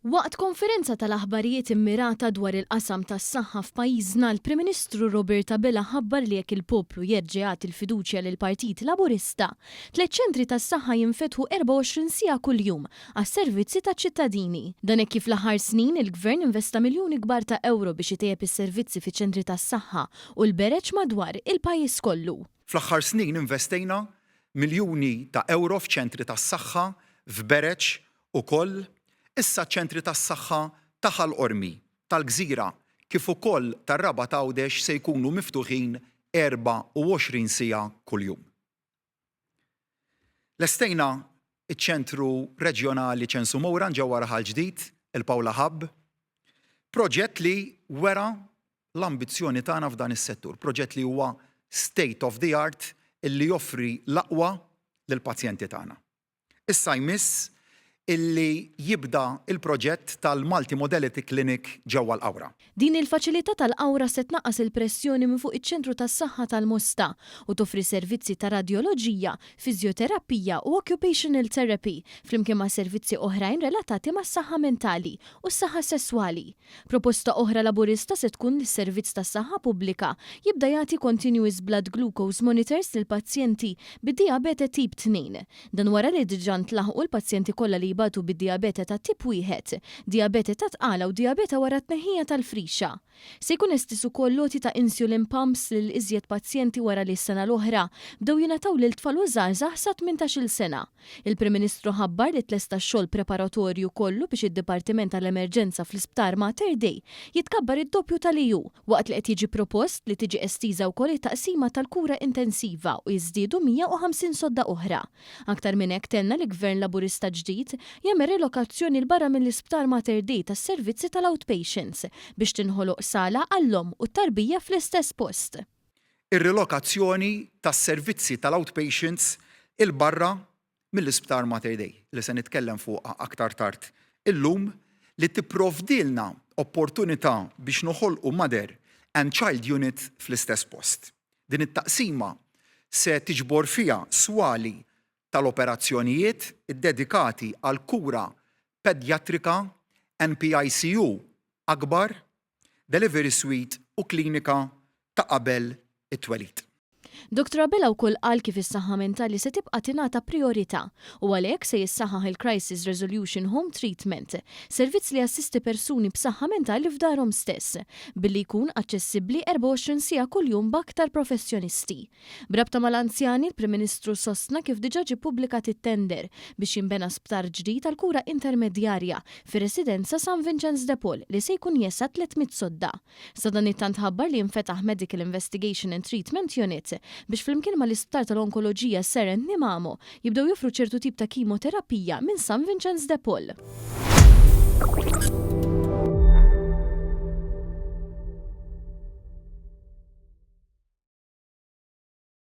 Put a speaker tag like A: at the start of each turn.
A: Waqt konferenza tal-aħbarijiet immirata dwar il-qasam tas-saħħa f'pajjiżna, l-Prim Ministru Robert Abela ħabbar li jekk il-poplu jerġa' jagħti l-fiduċja lill-Partit Laburista, tlett ċentri tas-saħħa jinfetħu 24 siegħa kuljum għas-servizzi taċ-ċittadini. Dan hekk kif l-aħħar snin il-Gvern investa miljuni kbar ta' ewro biex itejjeb is-servizzi fiċ-ċentri tas-saħħa u l-bereġ madwar il-pajjiż kollu.
B: Fl-aħħar snin investejna miljuni ta' ewro f'ċentri tas-saħħa, f'bereġ ukoll. Issa ċ-ċentri tas-saħħa ta' Ħal Qormi, tal-Gżira kif ukoll tar-Rabat Għawdex se jkunu miftuħin 24 siegħa kuljum. Lestejna ċ-ċentru reġjonali Ċensu Mouran ġewwa Raħal Ġdid, il-Paola Hub, proġett li wera l-ambizzjoni tagħna f'dan is-settur, proġett li huwa state of the art illi joffri l-aqwa lill-pazjenti tagħna. Issa jmiss illi jibda l-proġett tal-Multi-Modality Clinic ġewwa l-Qawra.
A: Din il-faċilità tal-Qawra se tnaqqas il-pressjoni minn fuq iċ-ċentru tas-saħħa tal-Mosta u toffri servizzi ta' radjoloġija, fiżjoterapija u occupational therapy flimkien ma' servizzi oħrajn relatati mas-saħħa mentali u s-saħħa sesswali. Proposta oħra Laburista se tkun li s-Servizz tas-Saħħa Pubblika jibda jagħti continuous blood glucose monitors lill-pazjenti bid-dijabete tip 2. Dan wara li diġà ntlaħqu l-pazjenti kollha li jbatu bid-dijabete ta' tip wieħed, dijabete ta' tqala u dijabete wara t-tneħħija tal-frixa. Se jkun estiż ukoll l-għoti ta' insulin pumps lil iżjed pazjenti wara li s-sena l-oħra bdew jingħataw lil tfal u żgħażagħ sa 18-il sena. Il-Prim Ministru ħabbar li tlesta x-xogħol preparatorju kollu biex id-Dipartiment tal-Emerġenza fl-Isptar Mater Dei jitkabbar id-doppju tal-EU, waqt li qed jiġi propost li tiġi estiża wkoll it-taqsima tal-kura intensiva u jiżdiedu 150 sodda oħra. Aktar minn hekk tenna li Gvern Laburista ġdid jagħmel rilokazzjoni 'l barra mill-Isptar Mater Dei tas-servizzi tal-outpatients biex tinħoloq sala għall-omm u t-tarbija fl-istess post.
B: Ir-rilokazzjoni tas-servizzi tal-outpatients 'il barra mill-Isptar Mater Dei, li se nitkellem fuqha aktar tard illum, li tipprovdilna opportunità biex noħolqu Mother and Child Unit fl-istess post. Din it-taqsima se tiġbor fiha swali tal-operazzjonijiet iddedikati għall-kura pedjatrika, NPICU akbar, delivery suite u klinika ta' qabel it-twelid.
A: Dottor Abela wkoll qal kif is-saħħa mentali se tibqa' tingħata prijorità u għalhekk se jissaħħaħ il-Crisis Resolution Home Treatment, servizz li jassisti persuni b'saħħa mentali f'darhom stess, billi jkun aċċessibbli 24 siegħa kuljum b'aktar professjonisti. B'rabta mal-anzjani, il-Prim Ministru sostna kif diġà ġie ppubblikat it-tender biex jinbena sptar ġdid għall-kura intermedjarja fir-residenza San Vinċenz de Paul li se jkun jesa' 300 sodda. Sadanittant ħabbar li jinfetaħ Medical Investigation and Treatment Unit biex flimkien mal-Isptar tal-Onkoloġija Sir Anthony Mamo jibdew joffru ċertu tip ta' kimoterapija minn San Vinċenz de Paul.